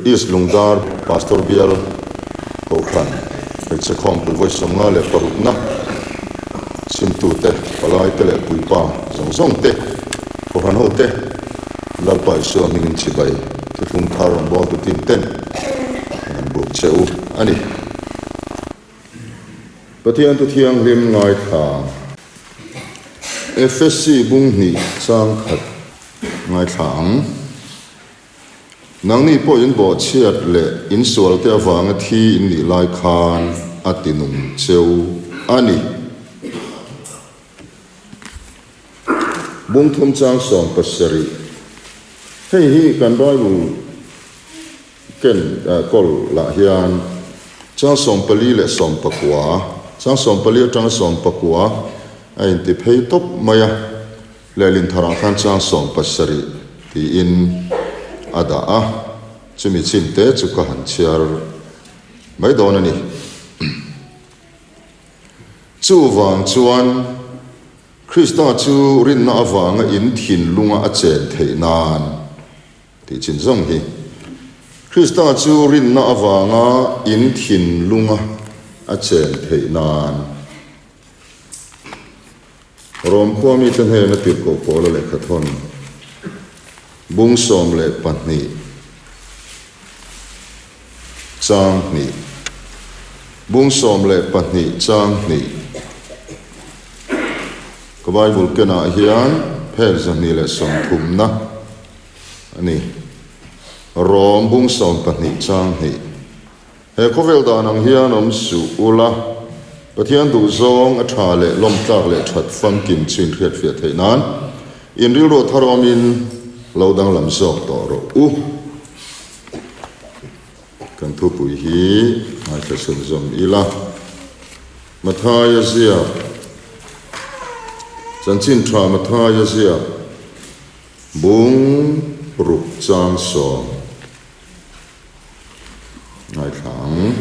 East Lungdar Pastor Bial Kohhran Hmeichhe Khawmpui vawi 56na chhimtute, palaite leh puipa zawng zawng te, Kohhran hote, Lalpa Isua hmingin chibai thuthlung thar rawngbawltu team ten an an buk che u a ni. Pathian thu thianghlim ngaithla. Efesi bung hnih chang khat ngaithla ang. Nangni pawh in bawhchhiat leh in sualte avanga thi in nih lai khan a ti nung cheu a ni. Bung thum chang 17. Hei hi kan Bible ken kawl lah hian chang 14 leh 19, chang 14 atanga 19 a inti phei tawp mai a. Lehlin tharah khan chang 70 tiin a dah a, chumi chin te chu ka han chhiar mai dawn a ni. Chuvang chuan Krista chu rinna avanga in thinlunga a chen theih nan tih chin zawng hi. Krista chu rinna avanga in thinlunga a chen theih nan. Rom khua mite hnena tirhkoh Paula lehkhathawn bung 12 chang hnih, bung 12 chang hnih ka Bible kenah hian phek 230na a ni. Rom bung 12 chang hnih. He khawvel dan ang hian awm suh ula, Pathian duhzawng a tha leh lawmtlak leh that famkim chu inhriatfiah theih nan in rilru thar awmin lo danglam zawk tawh rawh u. Kan thupui hi ngaithla chhunzawm ila. Mathaia ziak, Chanchin tha Mathaia ziak, bung ruk chang sawm. Ngaithla ang.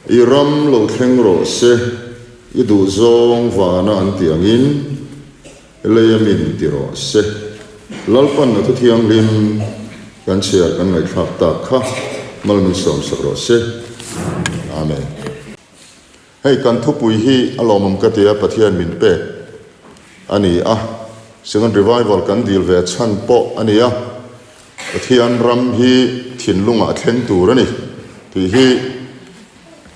I ram lo thleng rawh se, i duh zawng vana an tih angin lei a min ti rawh se. Lalpan a thu thianghlim kan chhiar kan ngaihthlak tak kha mal min sawm sak rawh se. Amen. Hei kan thupui hi a lawmawm ka tia Pathian min pek a ni a, Second Revival kan dil ve chhan pawh a ni a, Pathian ram hi thinlungah a thleng tur a ni tih hi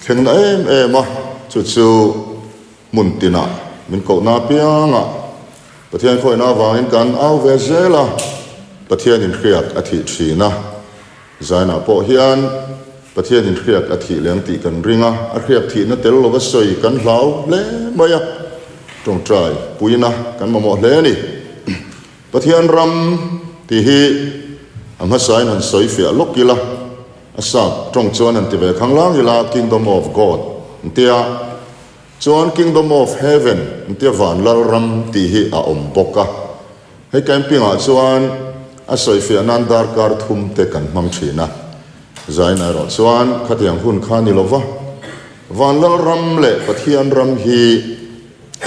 thleng na em em a, chu chu hmun tinah min kohna apiangah Pathian khawihna avangin kan au ve zel a, Pathian inhriat a thih thin a. Zainah pawh hian Pathianin hriak a thih leng tih kan ring a, a hriak thihna tel lova sawi kan hlau hle mai a, tawngtai puina kan mamawh hle a ni. Pathian ram tih hi a hmasain han sawi fiah lawk ila, a sap tawng chuan han ti ve khanglang ila, Kingdom of God an tia, chuan Kingdom of Heaven an tia van lal ram tih hi a awm bawk a. Hei camping ah chuan a sawifiah nan darkar thum te kan hmang thin a, Zaina erawh chuan khatiang hun kha ni lova, Vanlal ram leh Pathian ram hi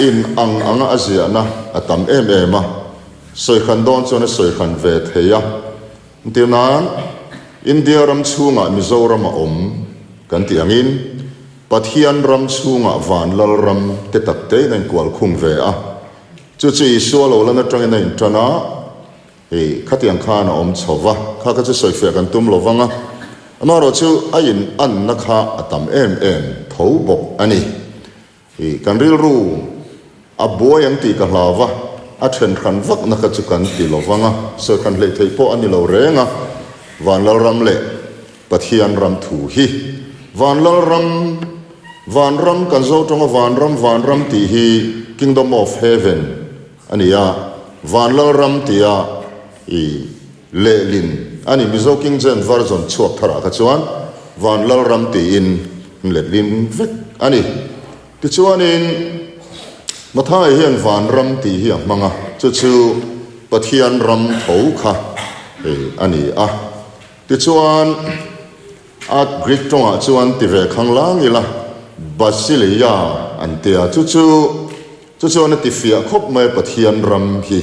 in ang anga a ziahna a tam em em a, sawihran dawn chuan a sawihran ve thei a, entir nan India ram chhungah Mizoram a awm kan tih angin Pathian ram chhungah Vanlal ram te tak tein a inkual khung ve a. Chu chu Isua lo lan atangin a intan a, hei khatiang khan a awm chho va, kha kha chu sawifiah kan tum lo vang a, amaherawh chu a in anna kha a tam em em tho bawk a ni. Hei kan rilru a buai ang tih ka hlau va, a then hran vakna kha chu kan ti lo vang a, sawi hran hleih theih pawh a ni lo reng a, Vanlalram leh Pathian ram thu hi Vanlalram, Vanram kan zo tawnga Vanram, Vanram tih hi Kingdom of Heaven a ni a, Vanlalram tia i lehlin a ni. Mizo King James Version chhuak tharah kha chuan Vanlalram tiin an letlin vek a ni. Tichuanin Mathai hian Vanram tih hi a hmang a, chu chu Pathian ram tho kha a ni a. Tichuan, a Greek tawngah chuan ti ve khang lang ila, Basileia an ti a, chu chu chu chuan a ti fiah khawp mai Pathian ram hi,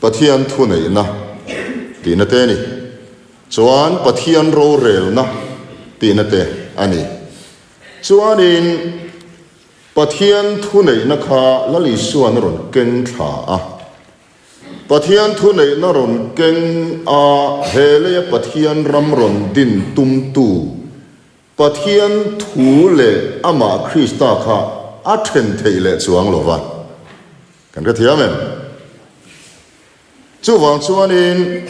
Pathian thuneihna tihna te a ni. Chuan Pathian rorelna tihna te a ni. Chuanin Pathian thuneihna kha Lal Isuan a rawn keng thla a. Pathian thuneihna rawn keng a, he leia Pathian ram rawn din tumtu Pathian thu leh amah Krista kha a then theih leh chuang lo va. Kan hrethiam em? Chuvang chuanin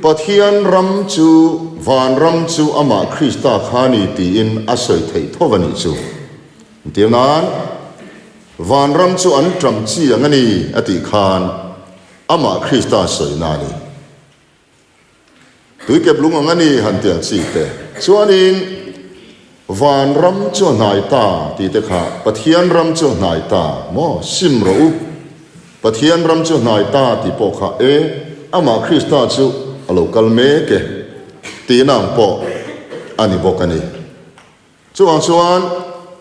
Pathian ram chu van ram chu amah Krista kha ni tiin a sawi theih tho a nih chu. Entir nan, van ram chu an ṭam chi ang a ni a tih khan amah Krista sawina a ni. Tuikep lung ang a ni han ti ang chi te. Chuanin van ram chu a hnai ta tih te kha Pathian ram chu a hnai ta maw sim rawh u. Pathian ram chu a hnai ta tih pawh kha e amah Krista chu a lo kal mek e tihna ang pawh a ni bawk a ni. Chuvang chuan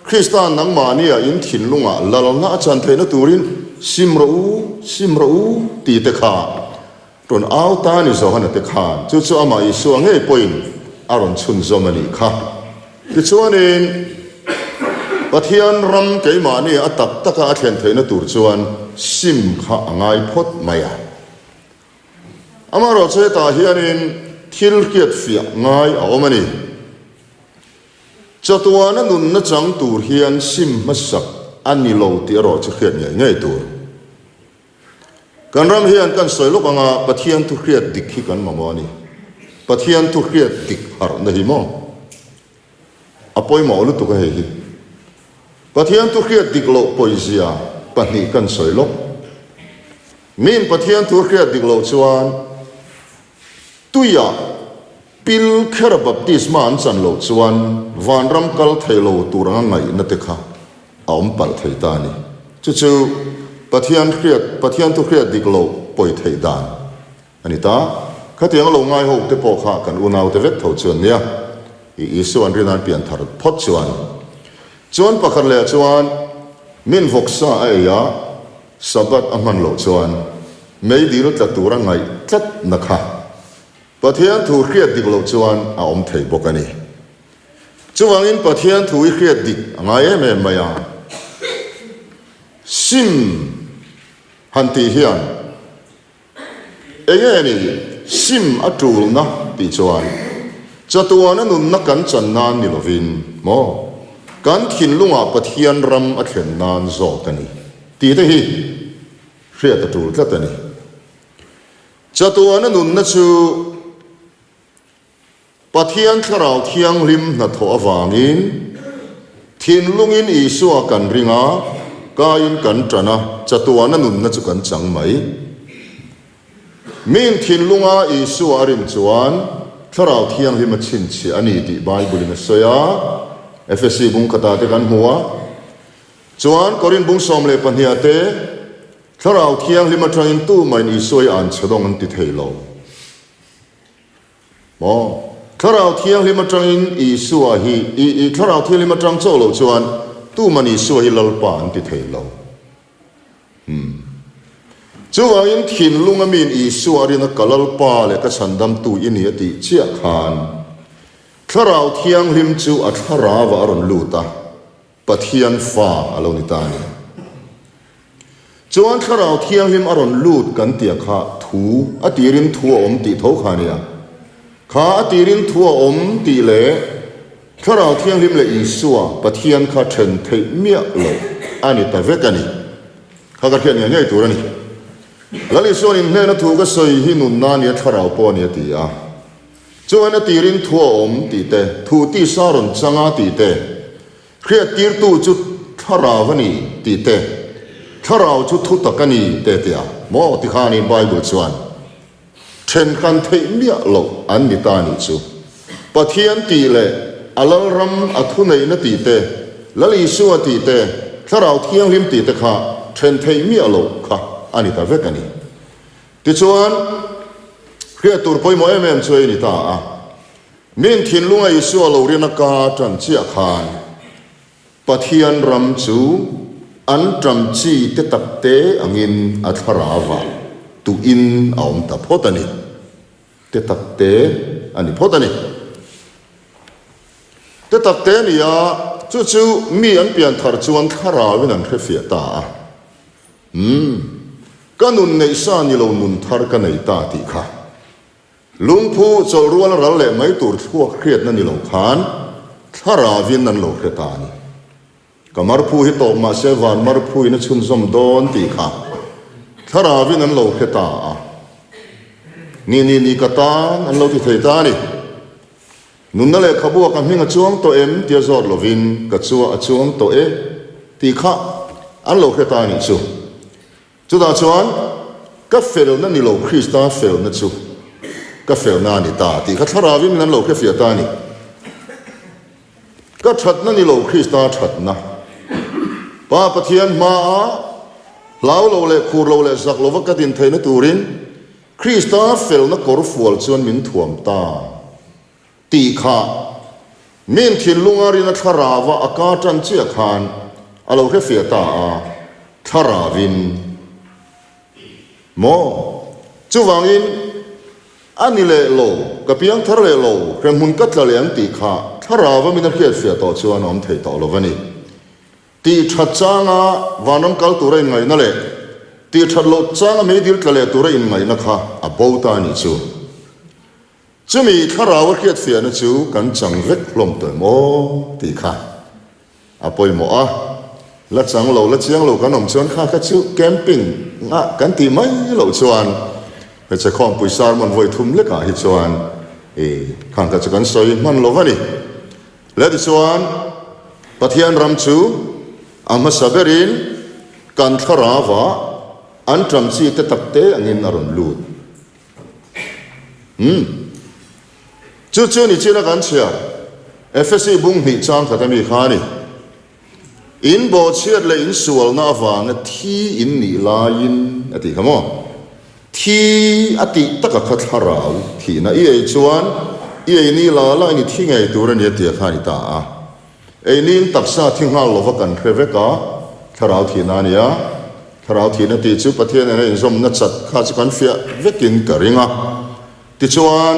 Krista nangmahnia in thinlungah lalna a chan theihna turin sim rawh u, sim rawh u tih te kha rawn au ta a ni Johana te khan. Chu chu amah Isua ngei pawhin a rawn chhunzawm a nih kha. Tichuanin Pathian ram keimahnia a tak taka a thlen theihna tur chuan sim kha a ngai phawt mai a. Amaherawhchu hetah hianin thil hriatfiah ngai a awm a ni. Chatuana nunna chang tur hian sim hmasak a ni lo tih erawh chu hriat ngei ngei tur. Kan ram hian kan sawi lawk anga Pathian thu hriat dik hi kan mamawh a ni. Pathian thu hriat dik harhna hi maw? A pawimawh lutuk a hei hi. Pathian thu hriat dik loh pawizia pahnih kan sawi lawk. Miin Pathian thu hriat dik loh chuan tuiah Pil khera baptisma an chan loh chuan vanram kal thei lo tur anga ngaihna te kha a awm palh thei ta a ni. Chu chu Pathian hriat, Pathian thu hriat dik loh pawi theih dan a ni ta. Khatiang a lo ngai ho te pawh kha kan unau te vek tho chuan nia, i Isua an rin an pian thar phawt chuan. Chuan pakhat leh chuan min vawksa a ei a, Sabbath a hman loh chuan meidil tla tura ngaih tlatna kha Pathian thu hriat dik loh chuan a awm thei bawk a ni. Chuvangin Pathian thu i hriat dik a ngai em em mai a. Sim han tih hian enge ni sim a tulna tih chuan chatuana nunna kan chan nan ni lovin maw kan thinlungah Pathian ram a thlen nan zawk a ni tih te hi hriat a tul tlat a ni. Chatuana nunna chu Pathian Thlarau Thianghlim hnathawh avangin thinlungin Isua kan ring a, kaiin kan tan a, chatuana nunna chu kan chang mai. Miin thinlunga Isua a rin chuan Thlarau Thianghlim a chhinchhiah a ni tih Bible-in a sawi a, Efesi bung khatah te kan hmu a. Chuan Korin bung 12 ah te, Thlarau Thianghlim atangin tumahin Isua hi an chhe dawng an ti thei lo. Maw? Thlarau Thianghlim atangin Isua hi, i, i, Thlarau Thianghlim atang chauh lo chuan tuman Isua hi Lalpa an ti thei lo. Hmm. Chuvangin thinlung a miin Isua a rin a ka Lalpa leh ka chhandamtu i ni a tih chiah khan Thlarau Thianghlim chu a thlarauah a rawn lut a. Pathian fa a lo ni ta a ni. Chuan Thlarau Thianghlim a rawn lut kan tia kha thu a tirin thu a awm tih tho kha a nia. Kha a tirin thu a awm tih leh Thlarau Thianghlim leh Isua, Pathian kha then theih miah loh a ni ta vek a ni. Kha ka hriat ngei ngei tur a ni. Lal Isua'n inhnehna thu ka sawi hi nunna a nia Thlarau pawh a ni a ti a. Chuan a tirin thu a awm tih te, thu tisa rawn chang a tih te, hriattirtu chu thlarau a ni tih te, thlarau chu thu tak a ni te tia maw ti khanin Bible chuan then kan theih miah loh an ni ta nih chu. Pathian tih leh a Lalram a thuneihna tih te, Lal Isua tih te, Thlarau Thianghlim tih te kha then theih miah loh kha a ni ta vek a ni. Tichuan, hriat tur pawimawh em em chu a ni ta a. Min thinlunga Isua lo rin a ka ṭan chiah khan Pathian ram chu an ṭam chi te tak te angin a thlarau ah tuhin a awm ta phawt a ni. Te tak te. a ni phawt a ni. Te tak te a ni a, chu chu mi an pian thar chuan thlarauin an hrefiah ta a. Umm, ka nun neih sa ni lo nun thar ka nei ta tih kha. Lungphu chawlh rual a ral leh mai tur thluak hriatna ni lo khan thlarauin an lo hre ta a ni. Ka marphu hi tawp mah se van marphu in a chhunzawm dawn tih kha thlarauin an lo hre ta a. Ni ni ni ka tan an lo ti thei ta a ni. Nunna lehkhabu ah ka hming a chuang tawh em tia zawt lovin ka chua a chuang tawh e tih kha an lo hre ta a nih chu. Chutah chuan ka felna ni lo Krista felna chu ka felna a ni ta tih kha thlarauin min an lo hrefiah ta a ni. Ka thatna ni lo Krista thatna. Pa Pathian hmaa hlau lo leh khur lo leh zak lova ka din theihna turin Krista felna kawr fual chuan min thuam ta tih kha min thinlunga rina thlarauva a ka tan chiah khan a lo hrefiah ta a, thlarauvin maw? Chuvangin a ni leh lo, ka piang thar leh lo, hremhmun ka tla leh ang tih kha thlarauva min a hriatfiah tawh chuan a awm thei tawh lo a ni. Tih that changa vanram kal tura inngaihna leh tih that loh changa meidil tla leh tura inngaihna kha a bo ta a nih chu. Chumi thlarau a hriatfiahna chu kan chang vek hlawm tawh em aw tih kha a pawimawh a. La chang lo, la chiang lo kan awm chuan kha kha chu camping ah kan tih mai loh chuan hmeichhe khawmpui sermon vawi thum lekah hi chuan i khang kha chu kan sawi hman lo va ni. Le tichuan, Pathian ram chu a hmasa berin kan thlarauah an ṭam chi te tak te angin a rawn lut. Umm. Chu chu ni chin a kan chhiar Efesi bung hnih chang khat ami kha a ni. In bawhchhiat leh in sualna avanga thi in nih laiin a tih kha maw? Thi a tih taka kha thlarau thihna i ei chuan i ei ni la la in i thi ngei tur a ni a tia kha a ni ta a. Ei niin taksa thi nghal lova kan hre vek a, thlarau thihna a ni a. Thlarau thihna tih chu Pathian nena inzawmna chat kha chu kan fiah vekin ka ring a. Tichuan,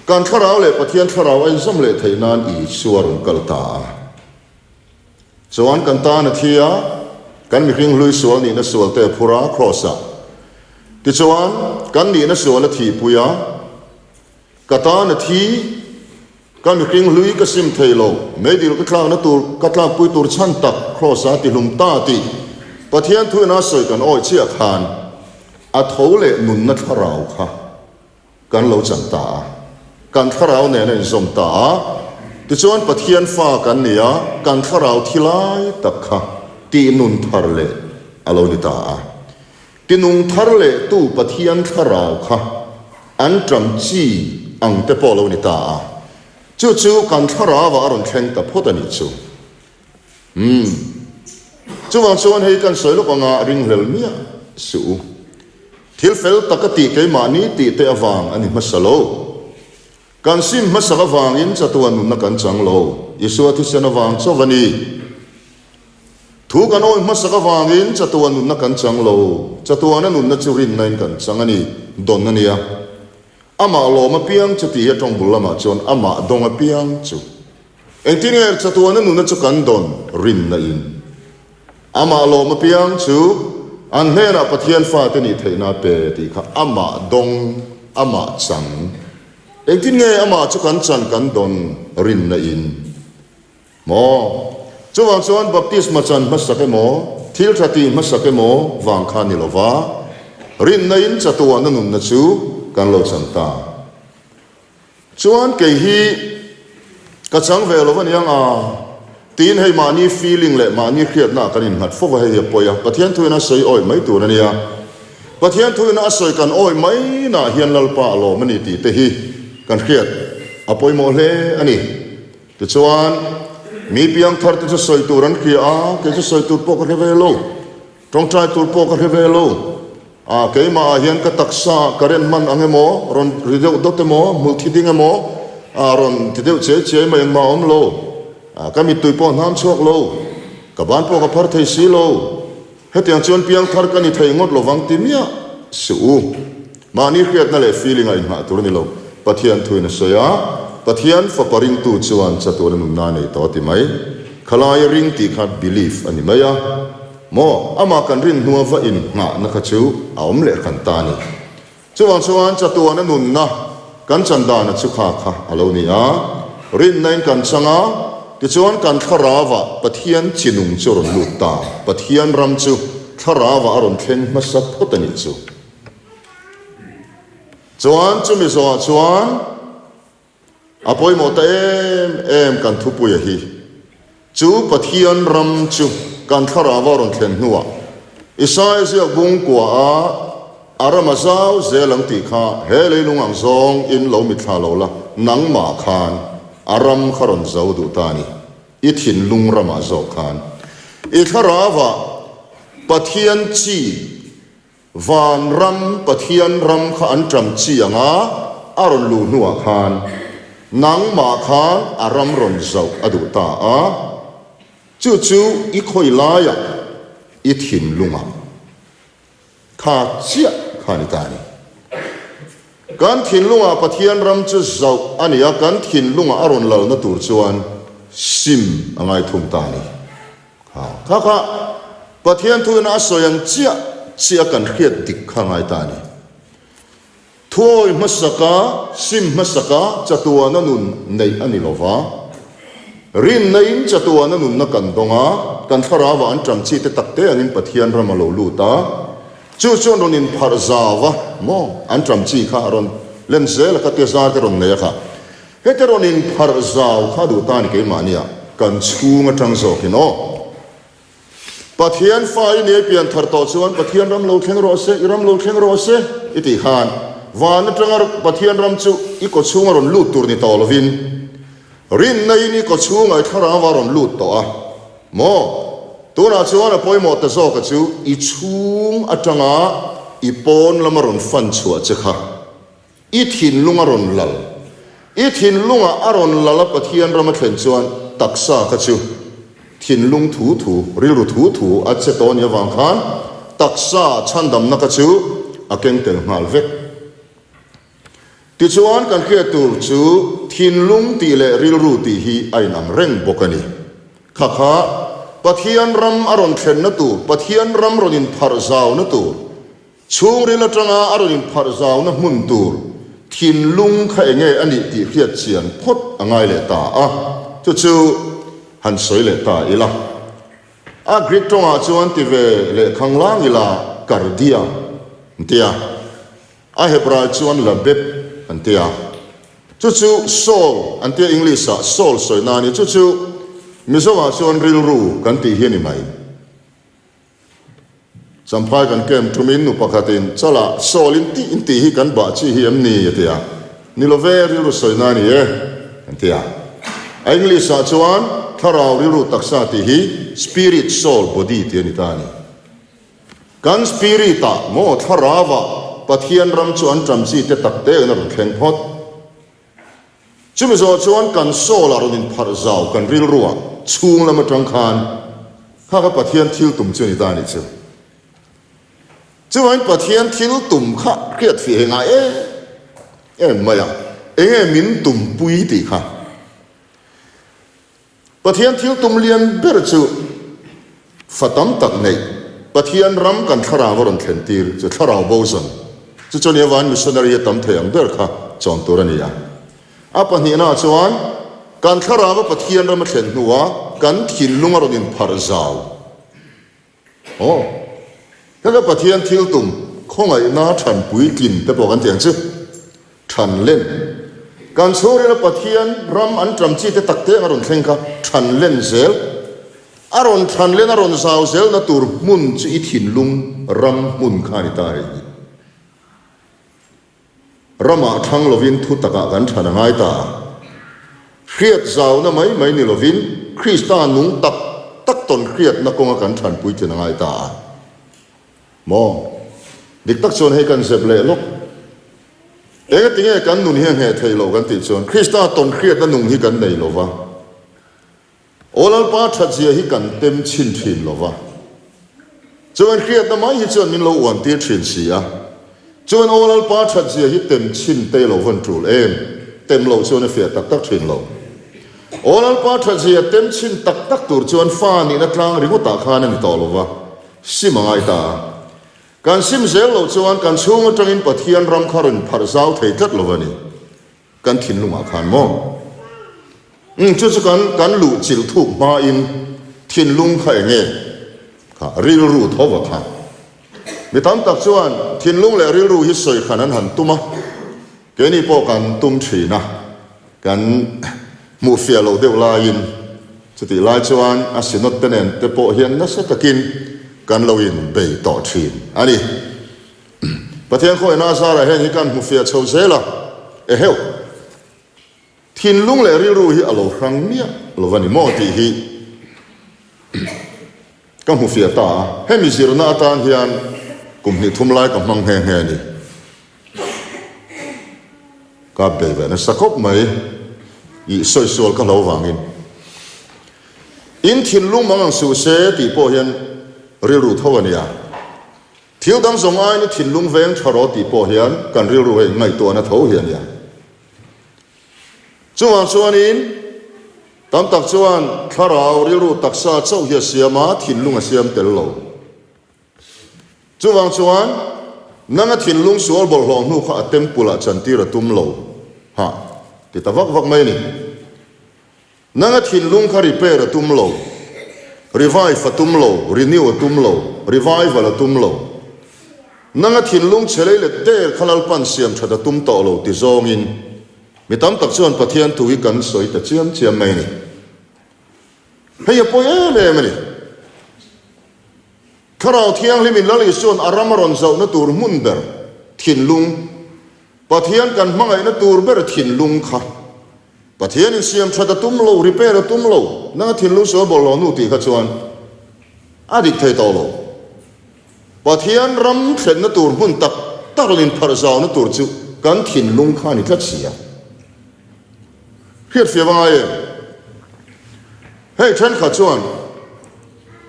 kan thlarau leh Pathian thlarau a inzawm leh theih nan Isua rawn kal ta a. Chuan kan tan a thi a, kan mihring hlui sual nihna sual te a phur a, Kraws-ah. Tichuan, kan nihna sual a thihpui a, ka tan a thi, ka mihring hlui ka sim thei lo, meidil ka tlakna tur, ka tlakpui tur chhan tak Kraws-ah tihlum ta tih Pathian thuina sawi kan awih chiah khan a tho leh nunna thlarau kha Kan lo chan ta a, kan thlarau nen a inzawm ta a, tichuan Pathian fa kan ni a, kan thlarau thi lai tak kha tihnun thar leh a lo ni ta a. Tinung thar leh tu Pathian thlarau kha an ṭam chi ang te pawh a lo ni ta a, chu chu kan thlarauah a rawn thleng ta phawt a nih chu. Umm. Chuvang chuan hei kan sawi lawk anga ringhlel miah suh u. Thil fel tak a tih keimahni tih te avang a ni hmasa lo. Kan sim hmasak avangin chatuan nunna kan chang lo. Isua thisen avang chauh a ni. Thu kan awi hmasak avangin chatuan nunna kan chang lo. Chatuana nunna chu rinna in kan chang a ni, dawn a nia. Amah lawm apiang chu tih hi a tawng bul lamah chuan amah dawng apiang chu. Engtin nge chatuana nuna chu kan dawn rinna in? Amah lawm apiang chu an hnenah Pathian fate nih theihna a pe tih kha amah dawng, amah chang. Engtin nge amah chu kan chan kan dawn rinna in? Maw? Chuvang chuan baptisma chan hmasak emaw, thil tha tih hmasak emaw vang kha ni lova, rinna in chatuana nunna chu kan lo chan ta. Chuan kei hi ka chang ve lo a niang a, tiin hei mahni feeling leh mahni hriatna ah kan innghat fo va, hei hi a pawi a, Pathian thuin a sawi awih mai tur a nia. Pathian thuin a sawi kan awih mai nah hian Lalpa a lawm a ni tih te hi kan hriat a pawimawh hle a ni. Tichuan, mi piangthar te chu sawi tur an hria a, kei chu sawi tur pawh ka hre ve lo. Tawngtai tur pawh ka hre ve lo. A, keimah ah hian ka taksa ah current hman ang emaw, rawn ri deuh dawt emaw, hmul thi ding emaw, a, rawn ti deuh chiai chiai mai engmah a awm lo. A, ka mittui pawh a hnam chhuak lo. Ka ban pawh ka phar thei si lo. Hetiang chuan piangthar ka ni thei ngawt lovang ti miah suh u. Mahni hriatna leh feeling ah inngah tur a ni lo. Pathian thuin a sawi a, Pathian Fapa ringtu chuan chatuana nunna a nei tawh a ti mai. Khalaia ring tih kha belief a ni mai a. Maw, amah kan rin hnua va innghahna kha chu a awm leh hran ta a ni. Chuvang chuan chatuana nunna kan chan dana chu kha kha a lo ni a, rinna in kan chang a, tichuan kan thlarauah Pathian chi nung chu a rawn lut ta, Pathian ram chu thlarauah a rawn thleng hmasa phawt a nih chu. Chuan chumi zawhah chuan A pawimawh ta em em kan thupuia hi chu Pathian ram chu kan thlarau a rawn thlen hnuah Isaia ziak bung kua a a ram a zau zel ang tih kha he leilung ang zawng in lo mitthla lo la nangmah khan a ram kha rawn zo duh ta a ni i thinlung ramah zawk khan i thlarauah Pathian chi Van ram Pathian ram kha an ṭam chi ang a, a rawn luh hnuah khan nangmah khan a ram rawn zoh a duh ta a, chu chu i khawi laiah i thinlungah kha chiah kha a ni ta a ni. Kan thinlungah Pathian ram chu zoh a ni a, kan thinlungah a rawn lalna tur chuan sim a ngai thung ta a ni. Kha kha kha Pathian thuina a sawi ang chiah chiah kan hriat dik kha ngai ta a ni. Thuawi hmasaka, sim hmasaka chatuana nun neih a ni lo va. Rinna-in chatuana nunna kan dawng a, kan thlarauah an ṭang chi te tak te angin Pathian ram a lo lut a. Chu chuan rawn inpharh zau a, maw? An ṭang chi kha a rawn lem zel a, kha tia zar te rawn nei a kha. Hete rawn inpharh zau kha duh ta ni keimahnia kan chhung atang zawkin aw. Pathian fa i nei pian thar tawh chuan Pathian ram lo thleng rawh se, i ram lo thleng rawh se i tih khan van atanga Pathian ram chu i kaw chhunga rawn lut tur ni tawh lovin rinna in i kaw chhungah i thlarau a rawn lut tawh a maw? Tunah chuan a pawimawh ta zawka chu i chhung atanga i pawn lama rawn fan chhuah che kha. I thinlung a rawn lal. I thinlungah a rawn lal a Pathian ram a thlen chuan taksa kha chu thinlung thu thu, rilru thu thu a che tawh a nih avang khan taksa chhandamna kha chu a keng tel nghal vek. Tichuan kan hriat tur chu thinlung tih leh rilru tih hi a inang reng bawk a ni. Kha kha Pathian ram a rawn thlenna tur, Pathian ram rawn inpharh zauna tur, Chhungril atanga a rawn inpharh zauna hmun tur thinlung kha enge a nih tih hriat chian phawt a ngai leh ta a, chu chu han sawi leh ta ila. A Greek tawngah chuan ti ve leh khang lang ila kardia an ti a, a Hebrai chuan labeb an ti a, chu chu soul an ti a English ah soul sawi na a ni, chu chu Mizoah chuan rilru kan tih hi a ni mai. Champhai kan camp thumin nu pakhatin chalah sawl in tih in tih hi kan bah chi hi em ni a ti a, ni lo ve rilru sawina a ni e an ti a. A English ah chuan thlarau rilru taksa tih hi spirit soul body tih a ni ta a ni. Kan spirit ah maw thlarau ah Pathian ram chu an ṭam chi te tak te in a rawn thleng phawt. Chumi zawh chuan kan soul ah rawn inpharh zau kan rilru ah chhung lam atang khan kha kha Pathian thil tum chu a ni ta a nih chu. Chuvangin Pathian thil tum kha hriat fih hei ngai em em mai a, enge min tumpui tih kha. Pathian thil tum lian ber chu fa tam tak neih, Pathian ram kan thlarau a rawn thlen tir chu thlarau bo zawn chu chuan Evan missionary a tam thei ang ber kha chawn tur a ni a. A pahnihnaah chuan kan thlarau a Pathian ram a thlen hnua kan thinlung a rawn inpharh zau. Aw, heta Pathian thil tum khawngaihna than puitlin te pawh kan ti ang chu. Than len. Kan chhungrila Pathian ram an ṭam chi te tak te a rawn thleng kha than len zel. A rawn than len a rawn zau zelna tur hmun chu i thinlung ram hmun kha a ni ta rih ni. Ramah thlang lovin thu takah kan than a ngai ta a. Hriat zauna mai mai ni lovin Krista nung tak tak tawn hriatna kawnga kan than puitlin a ngai ta a. Maw? Dik tak chuan hei kan zep leh lawk. Engatinge kan nun hi a ngheh thei lo kan tih chuan Krista tawn hriatna nung hi kan nei lova. Aw Lalpa thatzia hi kan tem chhin thin lo va, chuan hriatna mai hi chuan min lo uan tir thin si a. Chuan aw Lalpa that zia hi tem chhin te lo van tul em? Tem loh chuan a fiah tak tak thin lo. Aw Lalpa that zia tem chhin tak tak tur chuan fa nihna tlang ringawtah khan a ni tawh lo va, sim a ngai ta a. Kan sim zel loh chuan kan chhung atangin Pathian ram kha rawn pharh zau thei tlat lo va ni. Kan thinlungah khan maw? Umm, chu chu kan kan luh chilh thuk hmain thinlung kha eng nge? Kha rilru tho va kha. Mi tam tak chuan thinlung leh rilru hi sawi hran an han tum a, keini pawh kan tum thin a, kan hmuh fiah loh deuh laiin chutih lai chuan a synod te nen te pawh hian nasa takin kan lo inbei tawh thin a ni. Pathian khawihna a zarah heng hi kan hmu fiah chho zel a, eheuh, thinlung leh rilru hi a lo hrang miah lo va ni maw tih hi ka hmu fiah ta a, hemi zirna atan hian kum hnih thum lai ka hmang nghe nghe a ni. Ka bei ve nasa khawp mai, ih sawi sual ka hlo vangin. In thinlung mang ang suh se tih pawh hian rilru tho a nia. Thil dang zawng aiin i thinlung veng tha rawh tih pawh hian kan rilru hei ngaihtuahna tho hi a nia. Chuvang chuanin tam tak chuan thlarau rilru taksa chauh hi a siam a, thinlung a siam tel lo. Chuvang chuan nanga thinlung sual bawlhhlawh hnu kha a temple ah chantir a tum lo. Hah, ti ta vak vak mai a ni. Nang a thinlung kha repair a tum lo, revive a tum lo, renew a tum lo, revival a tum lo. Nang a thinlung chhe lei let der kha Lalpan siam that a tum tawh lo ti zawngin mi tam tak chuan Pathian thu hi kan sawi ta chiam chiam mai a ni. Hei a pawi em em a ni. Thlarau Thianghlimin Lal Isua'n a ram a rawn zauhna tur hmun ber thinlung, Pathian kan hmangaihna tur ber thinlung kha Pathian in siam that a tum lo, repair a tum lo, nanga thinlung sual bawlhhlawh hnu tih kha chuan a dik thei tawh lo. Pathian ram thlenna tur hmun tak tak leh inpharh zauna tur chu kan thinlung kha a ni tlat si a. Hriatfiah va ngai em? Hei thenkhat chuan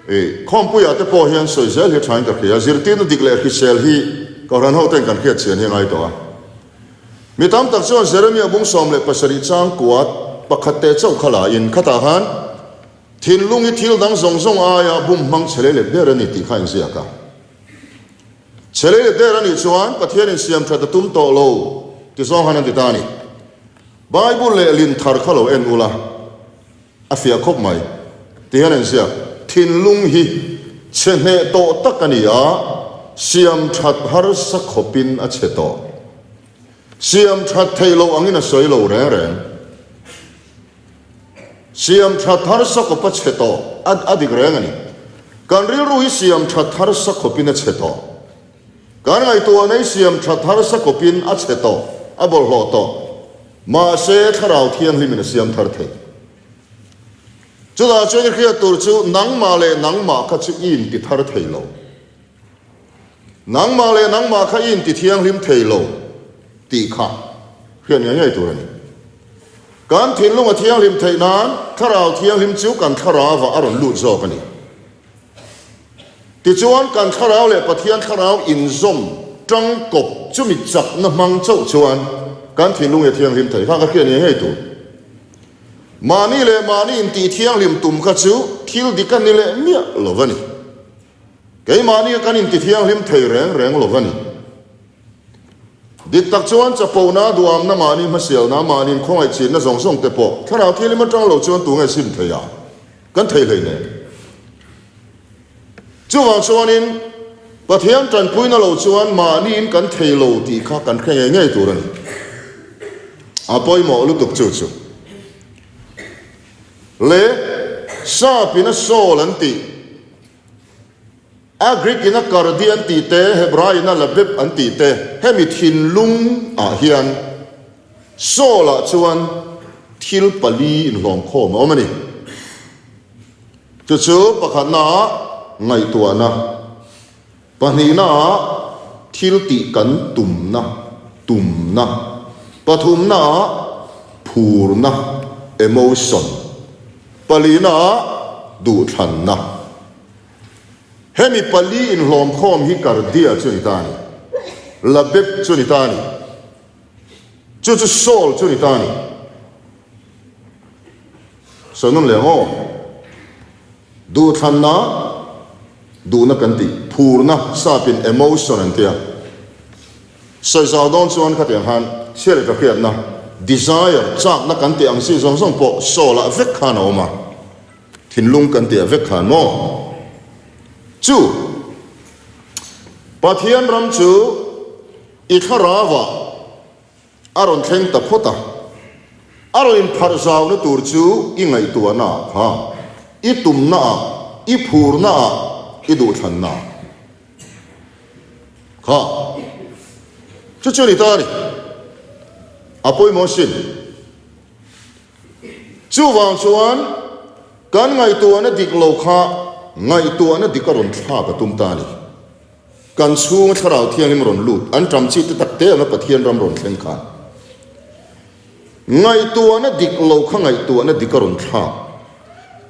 i khawmpuiah te pawh hian sawi zel hi thain ka hria, zirtirna dik leh hrisel hi Kohhran hoten kan hriat chian hi a ngai tawh a. Mi tam tak chuan Jeremia bung 17 chang kuat pakhat te chauh kha la in khatah khan thinlung hi thil dang zawng zawng aia bum hmang chhe lei let der a ni tih kha a inziak a. Chhe lei let der a nih chuan Pathian in siam that a tum tawh lo ti zawng khan an ti ta a ni. Bible lehlin thar kha lo en ula. A fiah khawp mai. Ti hian an ziak, Thinlung hi chhe hneh tawh tak a ni a, siam that harsa khawpin a chhe tawh. Siam that theih loh angin a sawi lo reng reng. Siam that harsa khawp a chhe tawh, a dik reng a ni. Kan rilru hi siam that harsa khawpin a chhe tawh. Kan ngaihtuahna hi siam that harsa kawpin a chhe tawh, a bawlhhlawh tawh. Mahse, Thlarau Thianghlimin a siam thar thei. Chutah chuan i hriat tur chu nangmah leh nangmah kha chu i inti thar thei lo. Nangmah leh nangmah kha i inti thianghlim thei lo tih kha hriat ngei ngei tur a ni. Kan thinlung a thianghlim theih nan Thlarau Thianghlim chu kan thlarauah a rawn lut zawk a ni. Tichuan, kan thlarau leh Pathian thlarau inzawm tangkawp chumi chakna hmang chauh chuan kan thinlung hi a thianghlim thei kha ka hriat ngei ngei tur. Mahni leh mahni intih thianghlim tum kha chu thil dik a ni leh miah lo va ni. Keimahni kha kan inti thianghlim thei reng reng lo va ni. Dik tak chuan chapona, duamna, mahni hmasialna, mahni inkhawngaih chinna zawng zawng te pawh thlarau thianghlim atang lo chuan tunge sim thei a? Kan thei hlei nen. Chuvang chuanin Pathian tanpuina lo chuan mahniin kan thei lo tih kha kan hre ngei ngei tur a ni. A pawimawh lutuk chu chu. Le Sap-in a soul an tih, a Greek-in a kardi an tih te, Hebrai-in a labeb an tih te, hemi thinlung ah hian soul-ah chuan thil pali inhlawmkhawm a awm a ni. Chu chu pakhatnaah ngaihtuahna, pahnihnaah thil tih kan tumna, tumna, pathumnaah phurna, emotion, palinaah duhthlanna. Hemi pali inhlawmkhawm hi kardia chu a ni ta a ni. Labeb chu a ni ta a ni. Chu chu Saul chu a ni ta a ni. Sawi nawn leh ang aw. Duhthlanna, duhna kan tih, phurna, sapin emotion an tia. Sawi zau dawn chuan khatiang khan chhia leh hriatna, desire, chakna kan tih ang chi zawng zawng pawh Saul-ah vek khan a awm a. Thinlung kan tih ah vek khan maw? Chu Pathian ram chu i thlarauah a rawn thleng ta phawt a, a rawn inpharh zauna tur chu i ngaihtuahna ah kha, i tumna ah, i phurna ah, i duhthlanna ah kha. Chu chu a ni ta a ni. A pawimawh sin. Chuvang chuan kan ngaihtuahna dik lo kha ngaihtuahna dik a rawn thlak a tum ta a ni. Kan chhunga Thlarau Thianghlim rawn lut, an ṭam chi te tak te anga Pathian ram rawn thleng khan ngaihtuahna dik lo kha ngaihtuahna dik a rawn thlak.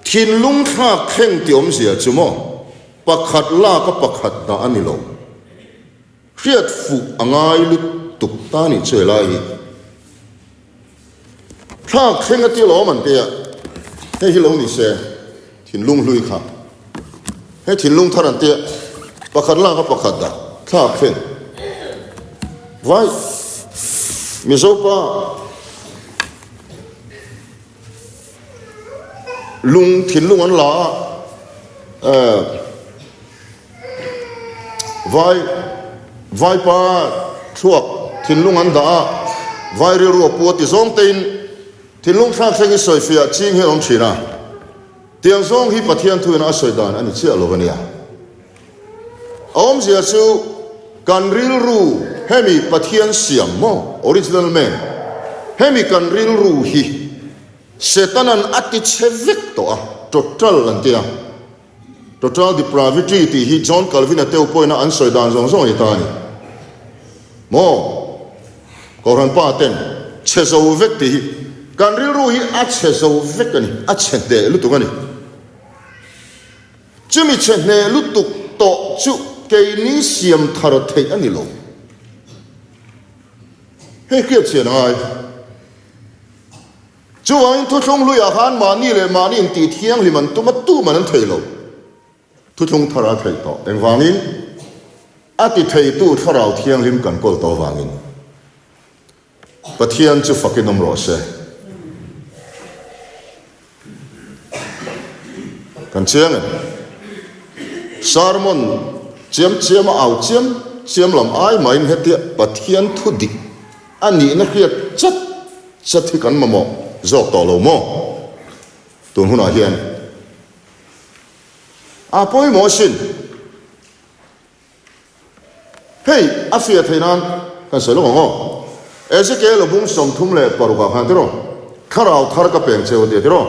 Thinlung thlak thleng tih awmzia chu maw pakhat lak a pakhat dah a ni lo. Hriat fuh a ngai lutuk ta nih chu helai hi. Thlak thleng a ti alawm an tia, hei hi lo ni se, thinlung hlui kha. Hei thinlung thar an tia, pakhat lak a pakhat dah, thlak thleng. Vai, Mizo pa lung thinlung an la a, eh, Vai Vaipa thluak thinlung an dah a, vai rilru a pu a ti zawng tein thinlung thlak thleng i sawifiah ching hi a awm thin a. Tiang zawng hi Pathian thuin a sawi dan a ni chiah lo a nia. A awmzia chu kan rilru hemi Pathian siam maw, original man, hemi kan rilru hi Setanan a ti chhe vek tawh a, total an ti a. Total depravity tih hi John Calvin-a teu pawhin a an sawi dan zawng zawng a ni ta a ni. Maw? Kohhran pa ten chhe zo vek tih hi kan rilru hi a chhe zo vek a ni, a chhe hneh lutuk a ni. Chumi chhe hneh lutuk tawh chu keini siam thar theih a ni lo. Hei hriat chian a ngai. Chuvangin thuthlung hluiah khan mahni leh mahni intih thianghlim an tum a, tuman an thei lo. Thuthlung thar a theih tawh. Engvangin? A ti theitu Thlarau Thianghlim kan kawl tawh avangin. Pathian chu fakin awm rawh se. Kan chiang em? Sermon chiam chiam a au chiam chiam lam ai mahin hetia Pathian thu dik a nihna hriat chat chat hi kan mamawh zawk tawh lo maw? Tun hunah hian a pawimawh asin. Hei, a fiah theih nan kan sawi lawk ang aw. Ezekiel a bung 36 ah khan tiraw, Thlarau thar ka peng cheu a ti a tiraw.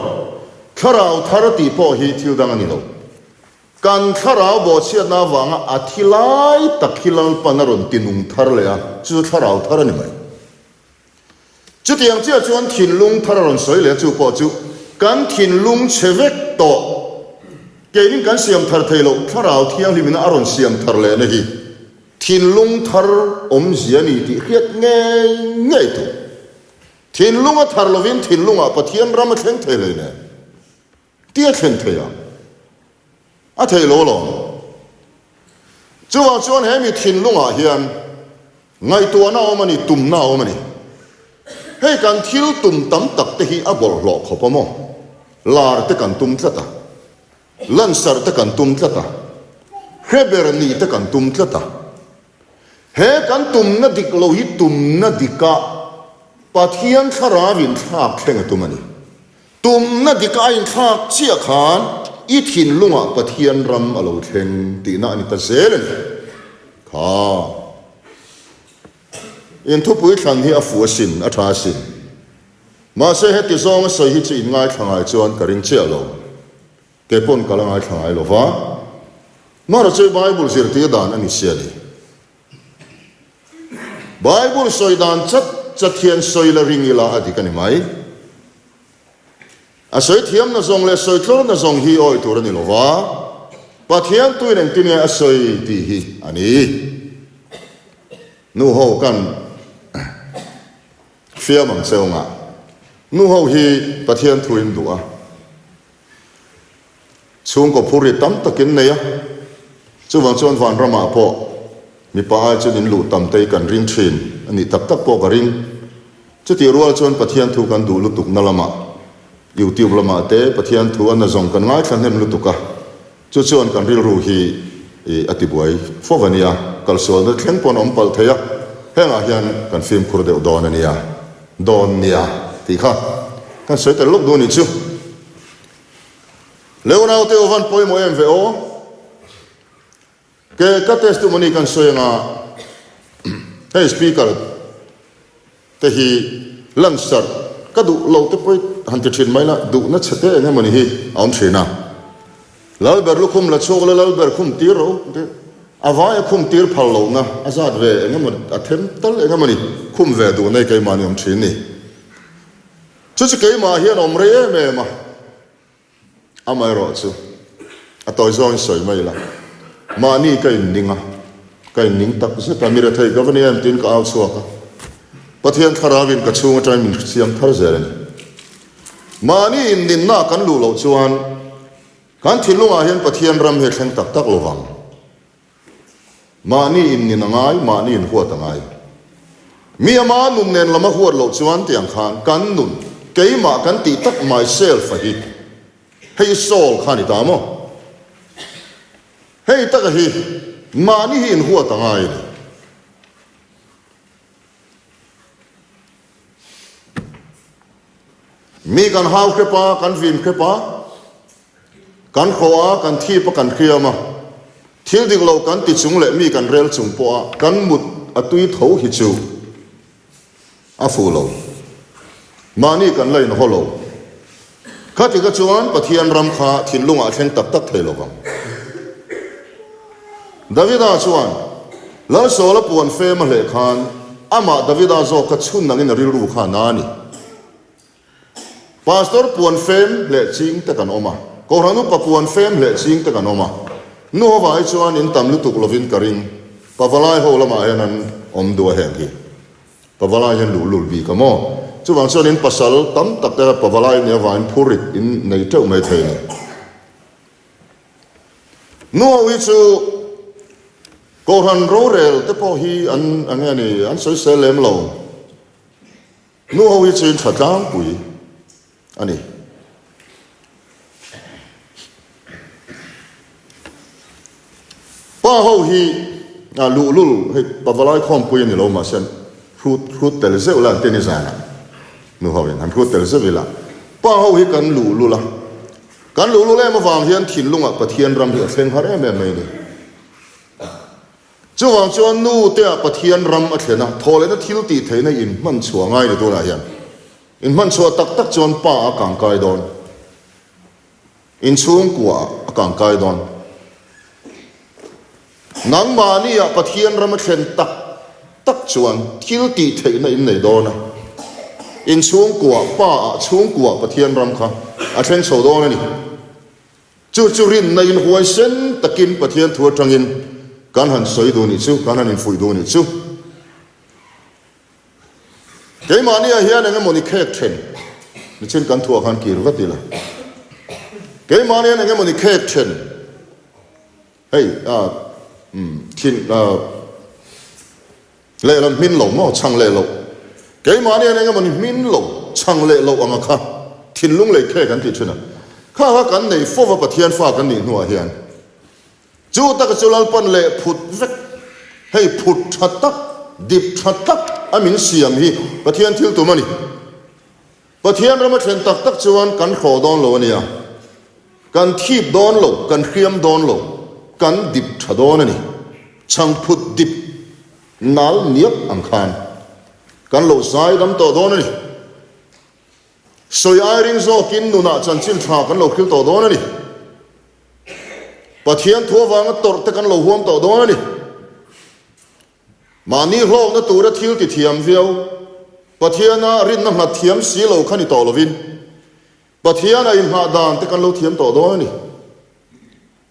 Thlarau thar tih pawh hi thil dang a ni lo. Kan thlarau bawhchhiatna avanga a thi lai tak hi Lalpan a rawn ti nung thar leh a, chu chu thlarau thar a ni mai. Chutiang chiah chuan thinlung thar a rawn sawi leh a, chu pawh chu kan thinlung chhe vek tawh, keinin kan siam thar thei loh Thlarau Thianghlimina a rawn siam thar lehna hi thinlung thar awmzia a ni tih hriat ngei ngei tur. Thinlung a thar lovin thinlungah Pathian ram a thleng thei hleinem. Tia thlen thei ang. A thei lo alawm. Chuvang chuan he mi thinlungah hian ngaihtuahna a awm a ni, tumna a awm a ni. Hei kan thil tum tam tak te hi a bawlhhlawh khawp a maw? Lar te kan tum tlat a, lansarh te kan tum tlat a, hreber nih te kan tum tlat a. He kan tumna dik lo hi tumna dikah Pathian thlarau in thlak thleng a tum a ni. Tumna dika a inthlak chiah khan i thinlungah Pathian ram a lo thleng tihna a ni ta zel a ni. Kha in thupui thlan hi a fuh asin, a tha asin. Mahse heti zawnga sawi hi chu in ngaithla ngai chuan ka ring chiah lo. Kei pawn ka la ngaithla ngai lo va. Hmara chu Bible zirtir dan a ni sia ni. Bible sawi dan chat chat hian sawi la ring ila a dik a ni mai. A sawi thiamna zawng leh sawi tlawrna zawng hi awi tur a ni lo va, Pathian tuin engtin nge a sawi tih hi a ni. Nu ho kan fiam ang che ungah. Nu ho hi Pathian thu in duh a. Chhungkaw phur ri tam tak in nei a. Chuvang chuan vanramah pawh mipa ai chuan in luh tam te hi kan ring thin a nih tak tak pawh ka ring. Chutih rual chuan Pathian thu kan duh lutuk na lamah YouTube lamah te Pathian thu a na zawng kan ngaithla hnem lutuk a. Chu chuan kan rilru hi a tibuai fo a nia, kalsualna thleng pawn a awm palh thei a, hengah hian kan fimkhur deuh dawn a nia, dawn nia tih kha kan sawi tel lawk duh a nih chu. Leonau te aw van pawimawh em ve aw? Ke ka testimony kan sawi anga hei speaker te hi lansarh ka duh lo te pawh han ti thin mai la, duhna chhe te eng emawni hi a awm thin a. Lalber lukhum la chhuak la Lalber khum tir ro te a vaia khum tir phal lohna a zat ve eng emaw a them tal eng emawni khum ve duhna hi keimahni awm thin ni. Chu chu keimah hian awm rei em em a. Amaherawh chu a tawi zawngin sawi mai ila, mahni ka inning a, ka inning tak zet a, mi rethei ka va ni em tiin ka au chhuak a, Pathian thlarauin ka chhung atangin min hriam thar zel a ni. Mahni inninna kan luh loh chuan kan thinlungah hian Pathian ram hi a thleng tak tak lo vang. Mahni innin a ngai, mahni inhuat a ngai. Mi ama nun nen lam a huat loh chuan tiang khan kan nun, keimah kan tih tak myself a hi, hei soul kha a ni ta maw? Hei taka hi mahni hi inhuat a ngai a ni. Mi kan hau hrep a, kan vin hrep a, kan hrawh a, kan thip a, kan hriam a, thil dik lo kan ti chung leh mi kan rel chung pawh a kan mut a tui tho hi chu a fuh lo. Mahni kan la inhaw lo. Khati kha chuan Pathian ram kha thinlungah a thleng tak tak thei lo vang. Davida chuan Lalsawla puan fem a hleh khan amah Davida zawk kha chhun angin a rilru kha a na a ni. Pastor puan fem hleh ching te kan awm a, Kohhran upa puan fem hleh ching te kan awm a. Nu hovah hi chuan in tam lutuk lovin ka ring, pavalai ho lamah hian an awm duh a heng hi. Pavalai hian luhlul bik a maw? Chuvang chuan in pasal tam tak te kha pavalai nih avangin phurrit in nei teuh mai thei a ni. Nu ho hi chu Kohhran rorel te pawh hi an eng nge ni an sawisel lem lo. Nu ho hi chu in tha tlangpui a ni. Pa ho hi a luhlul hei pavalai khawmpui a ni lo mahse hrut hrut tel zeuh la an ti a ni zanah nu ho in han hrut tel zeuh ila pa ho hi kan luhlul a kan luhlul em avang hian thinlungah Pathian ram hi a thleng har em em mai a ni. Chuvang chuan nu te ah Pathian ram a thlen a thawhlehna thil tih theihna in hman chhuah ngai ni tunah hian. In hman chhuah tak tak chuan pa a kangkai dawn. In chhungkua a kangkai dawn. Nangmahni ah Pathian ram a thlen tak tak chuan thil tih theihna in nei dawn a. In chhungkua, pa ah chhungkua Pathian ram kha a thleng chho dawn a ni. Chu chu rinna in huaisen takin Pathian thu atangin kan han sawi duh nih chu, kan han infuih duh nih chu. Keimahniah hian eng emawni khek then, nichin kan thuah khan kir vat ila. Keimahni hian eng emawni khek then, hei ah umm thin ah lehlam hmin lo maw chhang leh loh. Keimahni hian eng emawni hmin lo, chhang leh loh anga kha thinlung lei khek an tih thin a. Kha kha kan nei fova Pathian fa kan nih hnuah hian. Chu taka chu Lalpan leh phut vek, hei phut tha tak, dip tha tak a min siam hi Pathian thil tum a ni. Pathian ram a thlen tak tak chuan kan hrawh dawn lo a nia. Kan thip dawn lo, kan hriam dawn lo, kan dip tha dawn a ni. Chhangphut dip nal niap ang khan kan lo zai dam tawh dawn a ni. Sawi ai ring zawkin nunah chanchin tha kan lo hril tawh dawn a ni. Pathian thu avanga tawrh te kan lo huam tawh dawn a ni. Mahni hlawkna tura thil ti thiam viau, Pathiana rinna nghat thiam si lo kha ni tawh lovin, Pathiana inghah dan te kan lo thiam tawh dawn a ni.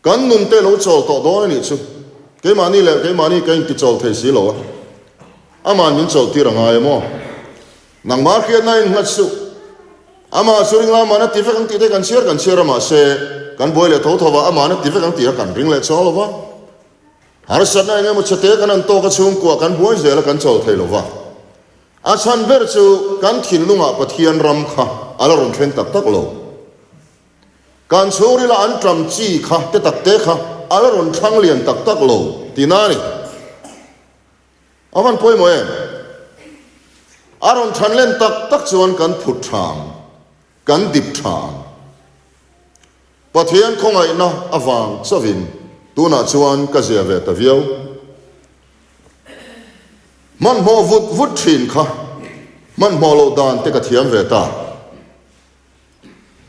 Kan nun te lo chawl tawh dawn a nih chu. Keimahni leh keimahni ka inti chawl thei si lo a. Ama'n min chawlhtir a ngai a maw? Nangmah hriatna in nghat suh. Amah chu ring la, ama'n a ti vek ang tih te kan chhiar kan chhiar a, mahse, kan buai leh tho tho va, ama'n a ti vek ang tih a kan ring leh chuang lo va. Harsatna eng emaw chhete kan han tawk a chhungkua kan buai zel a kan chawl thei lo va. A chhan ber chu kan thinlungah Pathian ram kha a la rawn thleng tak tak lo. Kan chhungrila an ṭam chi kha te tak te kha a la rawn thlang lian tak tak lo tihna a ni. A van pawimawh em? A rawn ṭhan len tak tak chuan kan phut ṭha ang, kan dip ṭha ang. Pathian khawngaihna avang chauhin tunah chuan ka zia ve ta viau. Hmanhmawh vut vut ṭhin kha hmanhmawh loh dan te ka thiam ve ta.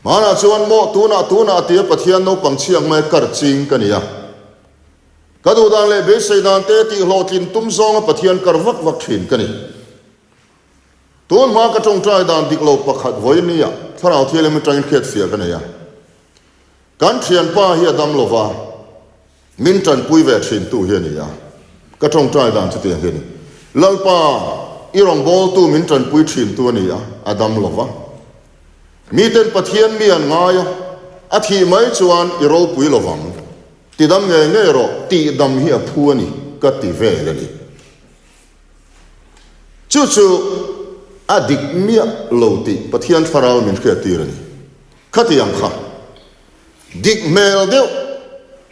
Hmanah chuan maw tunah tunah tia Pathian naupang chhiak mai kar ching ka ni a. Ka duh dan leh beisei dan te tih hlawhtlin tum zawnga Pathian kar vak vak thin ka ni. Tun hma ka tawngtai dan dik lo pakhat vawi nia Thlarau Thianghlim atangin hriatfiah ka nei a. Kan thianpa hi a dam lova. Min tanpui ve thintu hi a ni a, ka tawngtai dan chutiang hi a ni. Lalpa, i rawngbawltu min tanpui thintu a ni a, a dam lo va. Miten Pathian mi an ngai a, a thih mai chuan i ropui lo vang. Tidam ngei ngei rawh, tihdam hi a phu a ni, ka ti vel a ni. Chu chu a dik miah lo tih Pathian thlarau min hriattir a ni. Khatiang kha. Dik hmel deuh,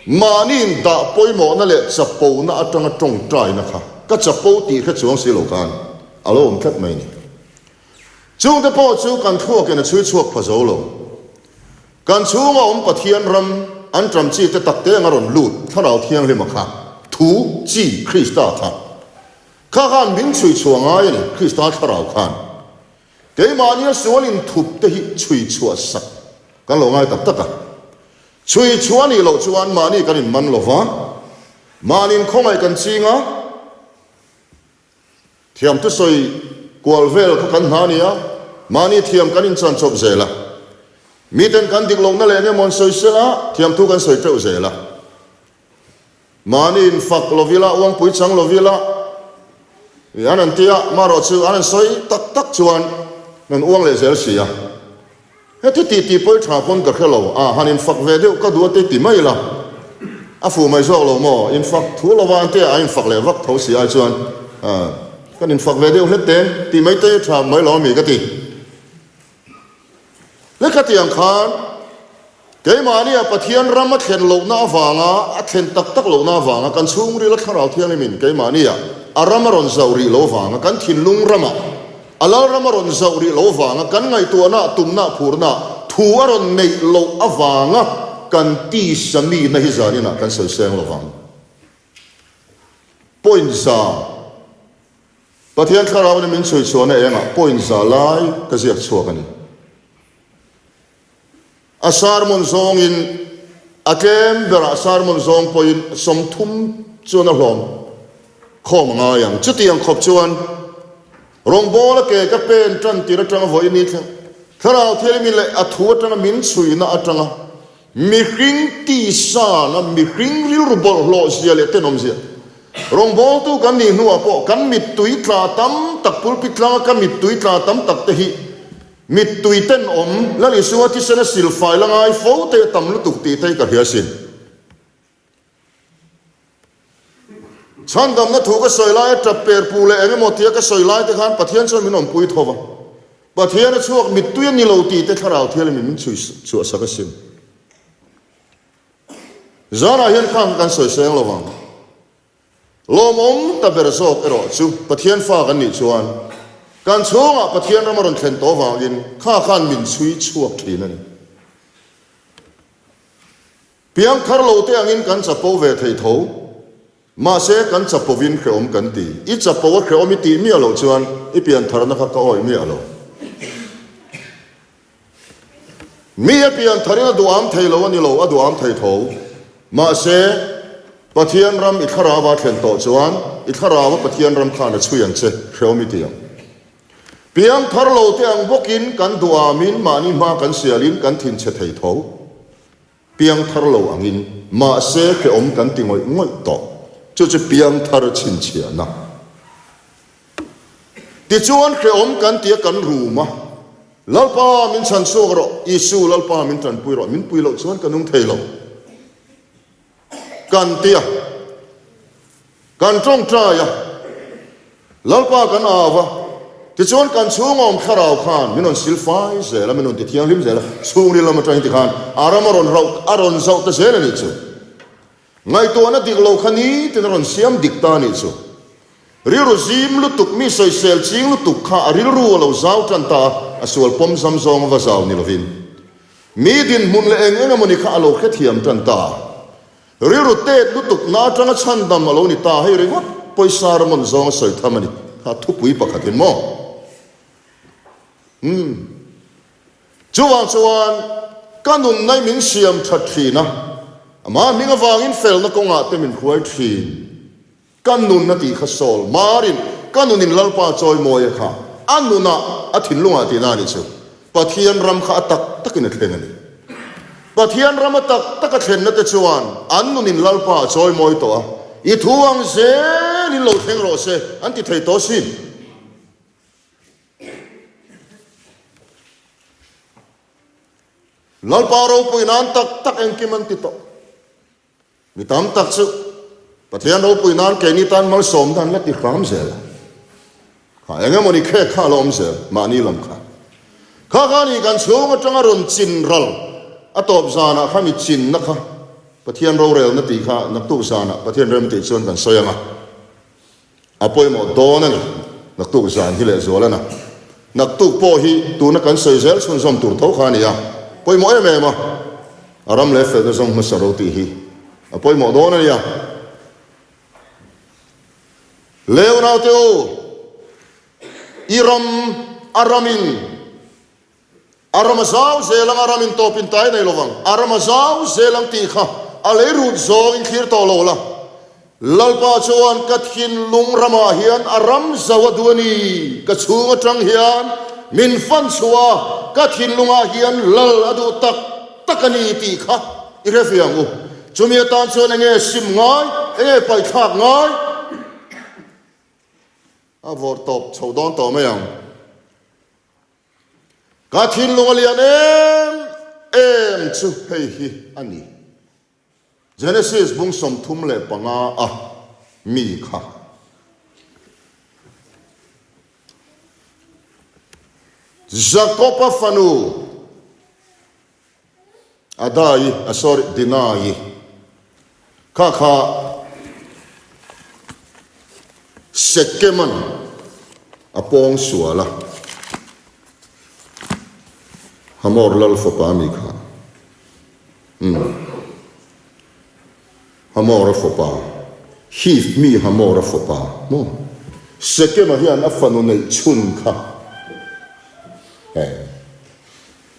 mahniin dah pawimawhna leh chapona atanga tawngtaina kha ka chapo tih hre chuang si lo khan a lo awm tlat mai ni. Chungte pawh chu kan thluakin a chhui chhuak pha zo lo. Kan chhunga awm Pathian ram an ṭam chi te takte anga rawn lut Thlarau Thianghlima kha thu chi Krista kha kha khan min chhui chhuah ngai a ni, Krista Thlarau khan. Keimahnia sual inthup te hi chhui chhuah sak kan lo ngai tak tak a. Chhui chhuah a nih loh chuan mahni kan inman lo va, mahniin khawngaih kan ching a, thiam thusawi kual vel kha kan hna a ni a, mahni thiam kan inchan chawp zel a. Miten kan dik lohna leh engemaw an sawi sela, thiamthu kan sawi teuh zel a. Mahni infak lo ila, uangpui chang lo ila, ih an han ti a, marawh chu an han sawi tak tak chuan an uang leh zel si a. Heti tih tih pawi tha pawn ka hre lo, a han infak ve deuh ka duh a ti ti mai ila, a fuh mai zawk lo maw? Infak thu lova an tia a infak leh vak tho si ai chuan kan infak ve deuh hlet te tih mai te tha mai lo ami ka ti. Lehkha tiang khan keimahnia Pathian ram a thlen lohna avanga, a thlen tak tak lohna avanga kan chhungril a Thlarau Thianghlimin keimahnia a ram a rawn zauh rih lo avanga kan thinlung ramah a lal ram a rawn zauh rih lo avanga kan ngaihtuahna, tumna, phurna thu a rawn neih loh avanga kan tisa mihna hi zaninah kan sawi seng lovang. Point za. Pathian Thlarau in min chhui chhuahna engah point za lai ka ziak chhuak a ni. A sermon zawngin a tlem berah sermon zawng pawhin 30 chuan a hlawm khawm a ngai ang. Chutiang khawp chuan rawngbawla ke ka pen tan tir atanga vawiin ni thleng Thlarau Thianghlimin leh a thu atanga min chhuina atanga Mihring tisana mihring rilru bawlhhlawh zia leh tenawm zia. Rawngbawltu kan nih hnuah pawh kan mittui tla tam tak, pulpit tlanga ka mittui tla tam tak te hi mittui tenawm, Lal Isua thisena silfai la ngai fo te a tam lutuk tih te hi ka hria asin. Chhandamna thu ka sawi laia tap per pu leh eng emaw tia ka sawi lai te khan Pathian chuan min awmpui tho va. Pathian a chhuak mittui a ni lo tih te Thlarau Thianghlimin min chhui chhuah sak asin. Zanah hian khang kha kan sawi seng lo vang. Lawmawm ta ber zawk erawh chu Pathian fa kan nih chuan kan chhungah Pathian ram a rawn thlen tawh vangin kha khan min chhui chhuak thin a ni. Piangthar lo te angin kan chapo ve thei tho. Mahse, kan chapovin hrehawm kan ti. I chapo a hrehawm i tih miah loh chuan i piantharna kha ka awih miah lo. Mi a piantharin a duham thei lo a ni lo, a duham thei tho. Mahse, Pathian ram i thlarau a thlen tawh chuan i thlarau a Pathian ram khan a chhui ang che, hrehawm i ti ang. Piangthar lo te ang bawkin kan duhamin mahni hma kan sialin kan thinchhe thei tho. Piangthar lo angin, mahse hrehawm kan ti ngawih ngawih tawh. Chu chu piangthar chhinchhiahna. Tichuan hrehawm kan ti a kan rum a, Lalpa min chhan chhuak rawh, Isu Lalpa min tanpui rawh, min pui loh chuan ka nung thei lo kan ti a, kan tawngtai a, Lalpa kan au a, tichuan kan chhung awm thlarau khan min rawn sil fai zel a, min rawn ti thianghlim zel a, chhungril lam atangin tikhan a ram a rawn rauh a rawn zauh ta zel a nih chu. Ngaihtuahna dik lo kha nitin a rawn siam dik ta a nih chu. Rilru zim lutuk, mi sawisel ching lutuk kha a rilru a lo zau tan ta a, a sual pawm zam zawng a va zau ni lovin mi dinhmun leh eng eng emawni kha a lo hrethiam tan ta a. Rilru tet lutuk na atanga chhandam a lo ni ta hei ringawt pawisa ramawn zawng a sawi tham a ni kha thupui pakhatin maw? Umm. Chuvang chuan ka nunna i min siam that thin a, amah hming avangin felna kawngah te min hruai thin. Ka nun a tih kha Saul marin ka nunin Lalpa chawimawia kha a nunah a thinlungah tihna a nih chu. Pathian ram kha a tak takin a thleng a ni. Pathian ram a tak taka thlenna te chuan an nunin Lalpa a chawimawi tawh a, i thu ang zelin lo thleng rawh se an ti thei tawh sin. Lalpa ropui nan tak tak engkim an ti tawh. Mi tam tak chu Pathian ropui nan keini tan malsawmna an la ti hram zel a. Kha eng emawni khek kha a la awm zel mahni lam kha. Kha kha ni kan chhung atanga rawn chin ral a tawp zanah kha mi chinna kha Pathian rorelna tih kha naktuk zanah Pathian rem tih chuan kan sawi ang a. A pawimawh dawn a ni. Naktuk zan hi lehzual a na. Naktuk pawh hi tuna kan sawi zel chhunzawm tur tho kha a ni a. Pawimawh em em a. A ram leh felna zawng hmasa ro tih hi a pawimawh dawn a nia. Leunaute u, i ram a ramin A ram a zau zel ang, a ram in tawp in tai nei lovang, a ram a zau zel ang tih kha a lei rut zawng in thlir tawh lo la. Lalpa chuan ka thinlung ramah hian a ram zau a duh a ni, ka chhung atang hian min fan chhuah a, ka thinlungah hian lal a duh tak tak a ni tih kha i hre ve ang u. Chumi atan chuan enge sim ngai, enge paihthlak ngai? A vawrh tawp chho dawn tawh mai ang. Ka thinlung a lian em em chu hei hi a ni. Genesis bung 35 a mi kha. Jakob-a fanu Adai, a sorry, Dinai kha kha Sekeman a pawng sual a, Hamor lal fapa mi kha, umm, Hamor-a fapa, Hiv mi Hamor-a fapa maw? Sekema hian a fanu neih chhun kha, eh.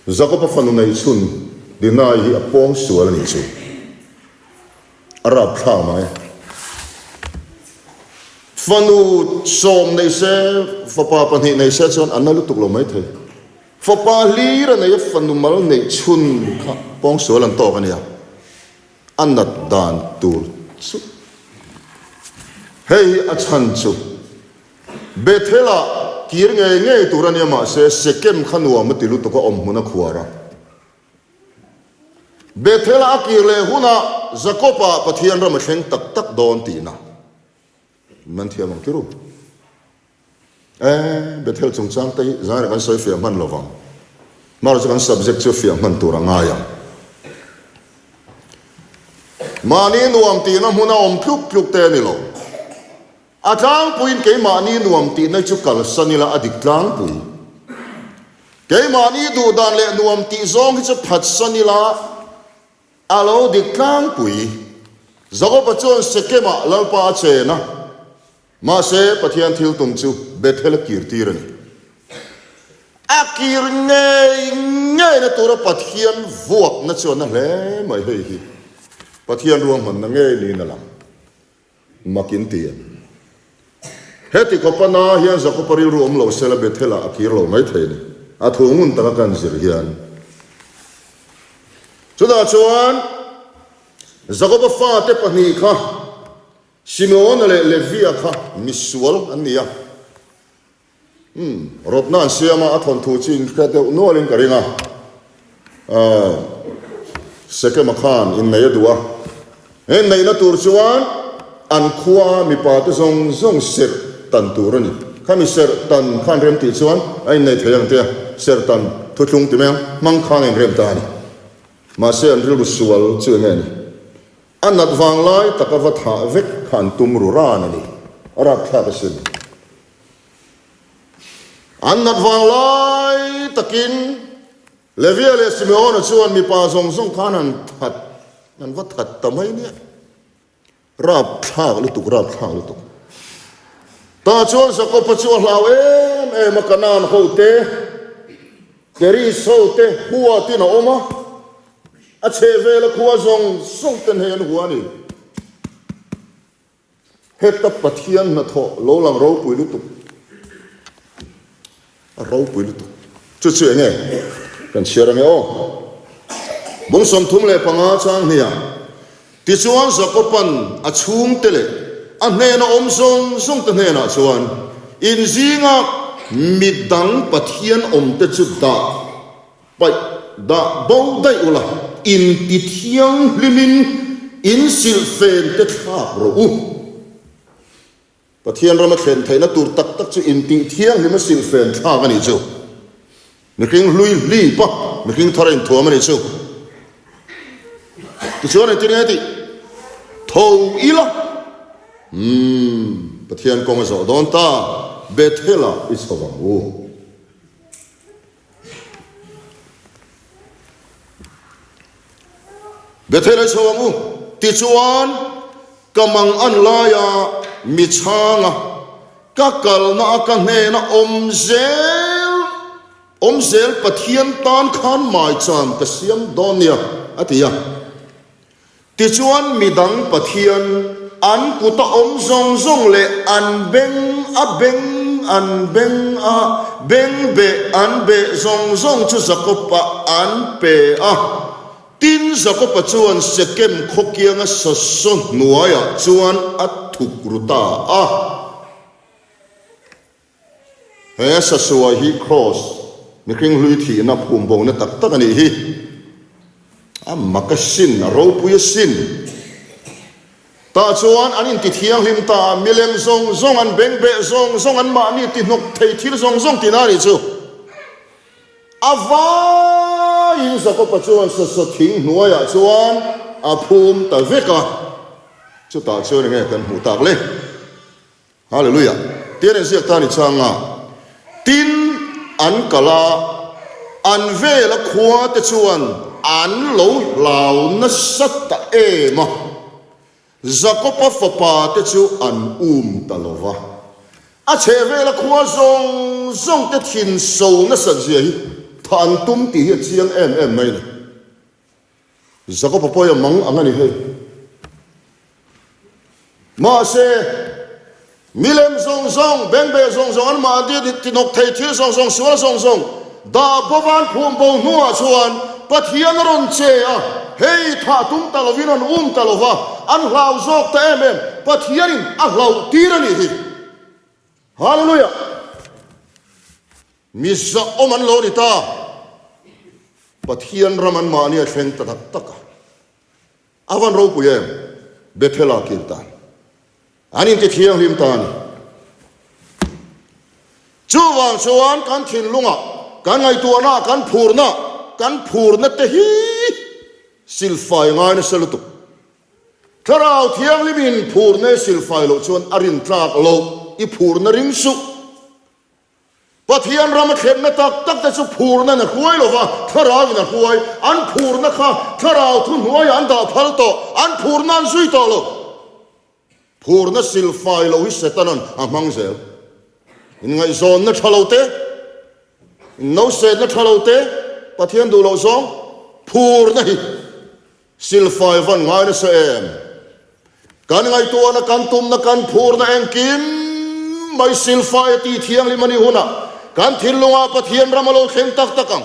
Jakob-a fanu nei chhun Dinai hi a pawng sual a nih chu. A rapthlak mang e. Fanu sawm nei se, fapa pahnih nei se chuan a na lutuk lo mai thei. Fapa hlir a nei a, fanu mal neih chhun kha pawng sual an tawk a nia. A nat dan tur chu hei hi a chhan chu. Bethel-ah kir ngei ngei tur a nia mahse Sekem kha nuam a ti lutuk a awm hmun a khuar a. Bethel-a a kir leh hunah Jakob-ah Pathian ram a thleng tak tak dawn tihna man thiam ang kiru. E, Bethel chungchang te hi zairah kan sawi fiah hman lo vang. Hmar chu kan subject chu fiah hman tur a ngai ang. Mahni nuam tihna hmuna awm tluk tluk te a ni lo. A tlangpuiin keimahni nuam tihna chu kalsan ila a dik tlangpui. Keimahni duhdan leh nuam tih zawng hi chu phatsan ila a lo dik tlangpui. Jakoba chuan Sekemah Lalpa a chen a, mahse Pathian thil tum chu Bethel a kir tir a ni. A kir ngei ngeina tura Pathian vuakna chu a na hle mai hei hi Pathian ruahmanna ngei niin a lang. Mak in ti em? Heti khawpa na hian Jakoba rilru awm lo sela Bethel-ah a kir lo mai thei a ni. A thu ngun taka kan zir hian. Chutah chuan Jakoba fate pahnih kha Simeona leh Levia kha misual an ni a. Umm, rawtna an siam a, a thawnthu chu in hre deuh nualin ka ring a. Ahh, Sekema khan inneih a duh a, he inneihna tur chuan an khua mipa te zawng zawng serh tan tur a ni. Khami serh tan khan rem tih chuan a inneih thei ang tia serh tan thuthlung ti mai ang, hmang khan a inrem ta a ni. Mahse an rilru sual chu eng nge ni? A nat vang lai taka va thah vek kha an tum ru ran a ni. A rapthlak asin. An nat vang lai takin Levia leh Simeona chuan mipa zawng zawng khan an that, an va that ta mai nia. Rapthlak lutuk, rapthlak lutuk. Tah chuan Jakoba chu a hlau em em a, Kanaan hote, Peris hote huatin a awm a, a chhehvela khua zawng zawng ten hei an hua a ni. Heta Pathian hnathawh lo lang ropui lutuk, a ropui lutuk. Chu chu enge kan chhiar ange aw. Bung 35 chang hniah, Tichuan Jakoban a chhungte leh a hnena awm zawng zawngte hnenah chuan, In zinga midang Pathian awmte chu dah Paih dah bo daih ula, inti thianghlimin in silhfen te thlak rawh u. Pathian rama thlen theihna tur tak tak chu intih thianghlim a silhfen thlak a nih chu. Mihring hlui hlip a, mihring thar a inthuam a nih chu. Tichuan engtin nge tih? Tho ila. Umm, Pathian kawng a zawh dawn ta, Bethel-ah i chho vang u. Bethel ai chho ang u. Tichuan, ka mang an laia mi chhanga ka kalna a ka hnena awm zel, awm zel Pathian tan khan maicham ka siam dawn nia, a ti a. Tichuan midang Pathian an kuta awm zawng zawng leh an beng a beng an beng a beng beh an beh zawng zawng chu Jakob-a an pe a. Tin, Jakob-a chuan Sekem khaw kianga sasaw hnuaiah chuan a thuk ru ta a. He sasua hi Kraws, mihring hlui thihna phum bona tak tak a nih hi. A mak a sin, a ropui a sin. Tah chuan an inti thianghlim ta a, milem zawng zawng, an bengbeh zawng zawng, an mahni tihnawk thei thil zawng zawng tina a nih chu. A vaiin Jakoba chuan sasa thing hnuaiah chuan a phum ta vek a. Chutah chuan enge kan hmuh tak le? Hallelujah! Tian in ziak ta ni chang a, tin an kal a, an vela khua te chuan an lo hlau nasa ta em a, Jakoba fapa te chu an um ta lo va. A chhehvela khua zawng zawng te thin so nasat zia hi tha an tum tih hi a chiang em em mai a ni. Jakoba pawh hi a mang ang a ni hei. Mahse, milem zawng zawng, bengbeh zawng zawng, an mahni tinawk thei thil zawng zawng, sual zawng zawng dah bova an phum bo hnuah chuan Pathian a rawn che a, hei thah tum ta lovin an um ta lova, an hlau zawk ta em em, Pathianin a hlauh tir a nih hi. Hallelujah! Mi zahawm an lo ni ta. Pathian ram an mahni a thleng ta tak tak a. A van ropui em? Bethel-ah kir tan. An inti thianghlim ta a ni. Chuvang chuan kan thinlungah, kan ngaihtuahna, kan phurna, kan phurna te hi silfai ngai nasa lutuk. Thlarau Thianghlimin phurna i silfai loh chuan a rintlak loh, i phurna ring suh. Pathian rama thlenna tak tak te chu phurna in a hruai lo va, thlarau in a hruai. An phurna kha thlarau thuhnuaiah an dah phal tawh, an phurna an zui tawh lo. Phurna silfai lo hi Setana'n a hmang zel. Inngaihzawnna tha lo te, innosetna tha lo te, Pathian duh loh zawng phurna hi. Silfai van ngai nasa em? Kan ngaihtuahna, kan tumna, kan phurna engkim mai silfai a tih thianghlim a nih hunah kan thinlungah Pathian ram a lo thleng tak tak ang.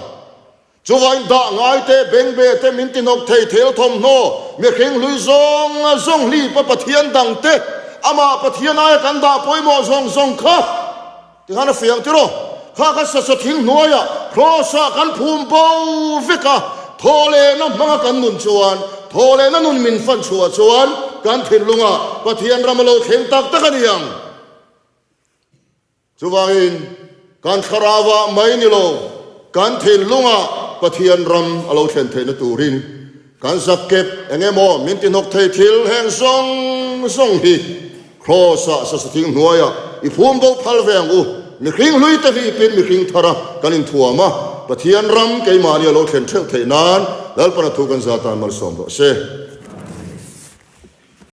Chuvain dah ngai te, bengbeh te, min tihnawk thei thel thawmhnaw, mihring hlui zawng zawng hlipa Pathian dang te, amah Pathian aia kan dah pawimawh zawng zawng kha. Tikhan a fiang tiraw? Kha kha sasa thing hnuaiah Kraws-ah kan phum bo vek a, thawhlehna hmanga kan nun chuan, thawhlehna nun min fan chhuah chuan kan thinlungah Pathian ram a lo thleng tak tak a ni ang. Chuvangin, kan thlarauah mai ni lo, kan thinlungah Pathian ram a lo thlen theihna turin kan zakkep eng emaw min tihnawk thei thil heng zawng zawng hi Kraws-ah sasathing hnuaiah i phum bo phal ve ang u. Mihring hlui te hlipin mihring thara kan inthuam a, Pathian ram keimahni a lo thlen theuh theih nan Lalpana thu kan za tan malsawm rawh se.